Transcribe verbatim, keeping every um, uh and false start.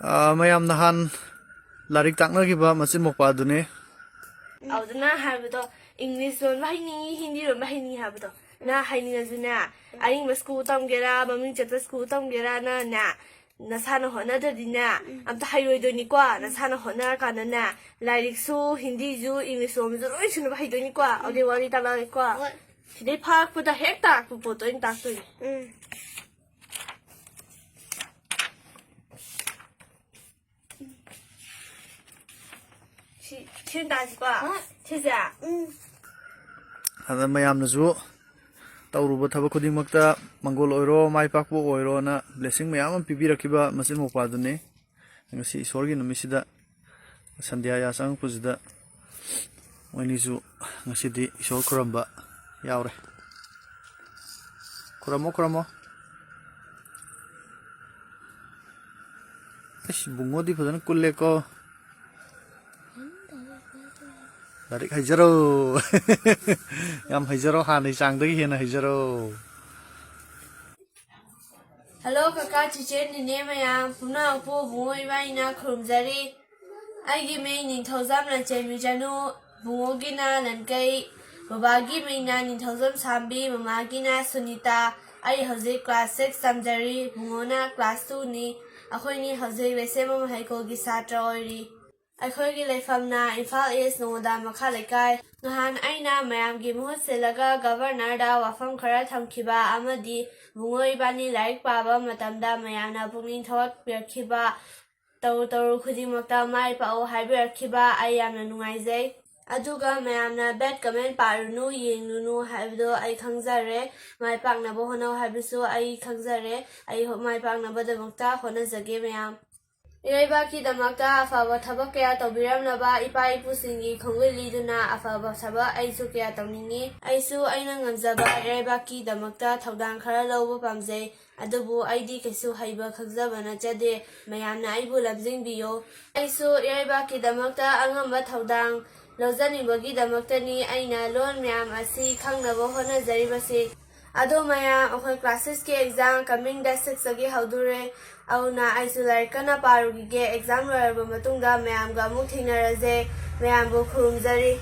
ꯑꯥ, ꯃꯌꯥꯝ ꯅꯍꯥꯟ ꯂꯥꯏꯔꯤꯛ ꯇꯥꯛꯅꯈꯤꯕ ꯃꯆꯤꯟ ꯃꯧꯄꯥꯗꯨꯅꯤ꯫ ꯑꯗꯨꯅ ꯍꯥꯏꯕꯗꯣ, "English ꯂꯣꯟꯕ ꯍꯩꯅꯤꯡꯉꯤ, ꯍꯤꯟꯗꯤ ꯂꯣꯟꯕ ꯍꯩꯅꯤꯡꯉꯤ" ꯍꯥꯏꯕꯗꯣ, ꯅ ꯍꯩꯅꯤꯡꯉꯁꯨꯅꯦ, ꯑꯔꯤꯡꯕ ꯁ꯭ꯀꯨꯜ ꯇꯝꯒꯦꯔꯥ, ꯃꯃꯤꯡ ꯆꯠꯄ ꯁ꯭ꯀꯨꯜ ꯇꯝꯒꯦꯔꯥ, ꯅꯅꯦ, ꯅꯁꯥꯅ ꯍꯣꯠꯅꯗ꯭ꯔꯗꯤꯅꯦ, ꯑꯝꯇ ꯍꯩꯔꯣꯏꯗꯣꯏꯅꯤꯀꯣ꯫ ꯅꯁꯥꯅ ꯍꯣꯠꯅꯔꯀꯥꯟꯗꯅꯦ, ꯂꯥꯏꯔꯤꯛꯁꯨ, ꯍꯤꯟꯗꯤꯁꯨ, English ꯂꯣꯟꯕꯁꯨ ꯂꯣꯏ ꯁꯨꯅꯕ ꯍꯩꯗꯣꯏꯅꯤꯀꯣ꯫ ꯑꯗꯨꯗꯤ ꯋꯥꯔꯤ ꯇꯥꯛꯂꯛꯑꯒꯦꯀꯣ꯫ ꯍꯣꯏ꯫ ꯁꯤꯗꯩ ꯐꯥꯔꯛꯄꯗ ꯍꯦꯛ ꯇꯥꯔꯛꯄ ꯄꯣꯠꯇꯣ ꯑꯩꯅ ꯇꯥꯛꯇꯣꯏꯅꯦ꯫ ꯎꯝ꯫ ꯁꯤ, ꯁꯤ ꯇꯥꯁꯤꯀꯣ꯫ ꯍꯣꯏ꯫ ꯁꯤꯁꯦ꯫ ꯎꯝ꯫ ꯑꯗ ꯃꯌꯥꯝꯅꯁꯨ ꯇꯧꯔꯨꯕ ꯊꯕꯛ ꯈꯨꯗꯤꯡꯃꯛꯇ ꯃꯪꯒꯣꯜ ꯑꯣꯏꯔꯣ, ꯃꯥꯏ ꯄꯥꯛꯄ ꯑꯣꯏꯔꯣꯅ blessing ꯃꯌꯥꯝ ꯑꯃ ꯄꯤꯕꯤꯔꯛꯈꯤꯕ ꯃꯆꯤꯟ ꯃꯧꯄꯥꯗꯨꯅꯤ꯫ ꯉꯁꯤ ꯏꯁꯣꯔꯒꯤ ꯅꯨꯃꯤꯠꯁꯤꯗ ꯁꯟꯙ꯭ꯌꯥ ꯌꯥꯆꯪꯉꯛꯄꯁꯤꯗ ꯃꯣꯏꯅꯤꯁꯨ ꯉꯁꯤꯗꯤ ꯏꯁꯣꯔ ꯈꯨꯔꯝꯕ ꯌꯥꯎꯔꯦ꯫ ꯈꯨꯔꯝꯃꯣ, ꯈꯨꯔꯝꯃꯣ꯫ ꯑꯩꯁ, ꯕꯨꯡꯉꯣꯗꯤ ꯐꯖꯅ ꯀꯨꯜꯂꯦꯀꯣ꯫ ꯂꯥꯏꯔꯤꯛ ꯍꯩꯖꯔꯣ꯫ ꯌꯥꯝ ꯍꯩꯖꯔꯣ, ꯍꯥꯟꯅꯩ ꯆꯥꯡꯗꯒꯤ ꯍꯦꯟꯅ ꯍꯩꯖꯔꯣ꯫ Hello ꯀꯀꯥ, ꯆꯤꯆꯦ, ꯅꯦꯅꯦ ꯃꯌꯥꯝ, ꯄꯨꯝꯅꯃꯛꯄꯨ ꯕꯨꯡꯉꯣ ꯏꯕꯥꯅꯤꯅ ꯈꯨꯔꯨꯝꯖꯔꯤ꯫ ꯑꯩꯒꯤ ꯃꯤꯡ ꯅꯤꯡꯊꯧꯖꯝ ꯂꯟꯆꯦꯟꯕꯤ ꯆꯅꯨ꯫ ꯕꯨꯡꯉꯣꯒꯤꯅ ꯂꯟꯀꯩ, ꯕꯕꯥꯒꯤ ꯃꯤꯡꯅ ꯅꯤꯡꯊꯧꯖꯝ ꯁꯥꯝꯕꯤ, ꯃꯃꯥꯒꯤꯅ ꯁꯨꯅꯤꯇꯥ꯫ ꯑꯩ ꯍꯧꯖꯤꯛ class six ꯇꯝꯖꯔꯤ, ꯕꯨꯡꯉꯣꯅ class twoꯅꯤ꯫ ꯑꯩꯈꯣꯏꯅꯤ ꯍꯧꯖꯤꯛ ꯂꯩꯁꯦꯝꯕꯝ ꯍꯩꯀꯣꯜꯒꯤ ꯁꯥꯇ꯭ꯔ ꯑꯣꯏꯔꯤ꯫ ꯑꯩꯈꯣꯏꯒꯤ ꯂꯩꯐꯝꯅ ꯏꯝꯐꯥꯜ ꯏꯁ ꯅꯣꯉꯣꯗꯥ ꯃꯈꯥ ꯂꯩꯀꯥꯏ꯫ ꯅꯍꯥꯟ ꯑꯩꯅ ꯃꯌꯥꯝꯒꯤ ꯃꯍꯨꯠ ꯁꯤꯜꯂꯒ ꯒꯕꯔꯅꯔꯗ ꯋꯥꯐꯝ ꯈꯔ ꯊꯝꯈꯤꯕ ꯑꯃꯗꯤ ꯕꯨꯡꯉꯣ ꯏꯕꯥꯅꯤ ꯂꯥꯏꯔꯤꯛ ꯄꯥꯕ ꯃꯇꯝꯗ ꯃꯌꯥꯝꯅ ꯄꯨꯛꯅꯤꯡ ꯊꯧꯒꯠꯄꯤꯔꯛꯈꯤꯕ, ꯇꯧꯔꯨ ꯇꯧꯔꯨ ꯈꯨꯗꯤꯡꯃꯛꯇ ꯃꯥꯏ ꯄꯥꯛꯎ ꯍꯥꯏꯕꯤꯔꯛꯈꯤꯕ ꯑꯩ ꯌꯥꯝꯅ ꯅꯨꯡꯉꯥꯏꯖꯩ꯫ ꯑꯗꯨꯒ ꯃꯌꯥꯝꯅ bad comment ꯄꯥꯔꯨꯅꯨ, ꯌꯦꯡꯂꯨꯅꯨ ꯍꯥꯏꯕꯗꯣ ꯑꯩ ꯈꯪꯖꯔꯦ꯫ ꯃꯥꯏ ꯄꯥꯛꯅꯕ ꯍꯣꯠꯅꯧ ꯍꯥꯏꯕꯁꯨ ꯑꯩ ꯈꯪꯖꯔꯦ꯫ ꯑꯩ ꯍꯣ-, ꯃꯥꯏ ꯄꯥꯛꯅꯕꯗꯃꯛꯇ ꯍꯣꯠꯅꯖꯒꯦ ꯃꯌꯥꯝ꯫ ꯏꯔꯩꯕꯥꯛꯀꯤꯗꯃꯛꯇ ꯑꯐꯕ ꯊꯕꯛ ꯀꯌꯥ ꯇꯧꯕꯤꯔꯝꯂꯕ ꯏꯄꯥ ꯏꯄꯨꯁꯤꯡꯒꯤ ꯈꯣꯡꯒꯨꯜ ꯂꯤꯗꯨꯅ ꯑꯐꯕ ꯊꯕꯛ ꯑꯩꯁꯨ ꯀꯌꯥ ꯇꯧꯅꯤꯡꯉꯤ꯫ ꯑꯩꯁꯨ ꯑꯩꯅ ꯉꯝꯖꯕ ꯏꯔꯩꯕꯥꯛꯀꯤꯗꯃꯛꯇ ꯊꯧꯗꯥꯡ ꯈꯔ ꯂꯧꯕ ꯄꯥꯝꯖꯩ꯫ ꯑꯗꯨꯕꯨ ꯑꯩꯗꯤ ꯀꯩꯁꯨ ꯍꯩꯕ ꯈꯪꯖꯕ ꯅꯠꯆꯗꯦ꯫ ꯃꯌꯥꯝꯅ ꯑꯩꯕꯨ ꯂꯝꯖꯤꯡꯕꯤꯌꯨ꯫ ꯑꯩꯁꯨ ꯏꯔꯩꯕꯥꯛꯀꯤꯗꯃꯛꯇ ꯑꯉꯝꯕ ꯊꯧꯗꯥꯡ ꯂꯧꯖꯅꯤꯡꯕꯒꯤꯗꯃꯛꯇꯅꯤ ꯑꯩꯅ ꯂꯣꯟ ꯃꯌꯥꯝ ꯑꯁꯤ ꯈꯪꯅꯕ ꯍꯣꯠꯅꯖꯔꯤꯕꯁꯤ꯫ ꯑꯗꯣ ꯃꯌꯥꯝ, ꯑꯩꯈꯣꯏ class six ꯀꯤ exam coming date six ꯇꯒꯤ ꯍꯧꯗꯣꯔꯦ꯫ ꯑꯗꯨꯅ ꯑꯩꯁꯨ ꯂꯥꯏꯔꯤꯛ ꯀꯟꯅ ꯄꯥꯔꯨꯈꯤꯒꯦ꯫ Exam ꯂꯣꯏꯔꯕ ꯃꯇꯨꯡꯗ ꯃꯌꯥꯝꯒ ꯑꯃꯨꯛ ꯊꯦꯡꯅꯔꯁꯦ꯫ ꯃꯌꯥꯝꯕꯨ ꯈꯨꯔꯨꯝꯖꯔꯤ꯫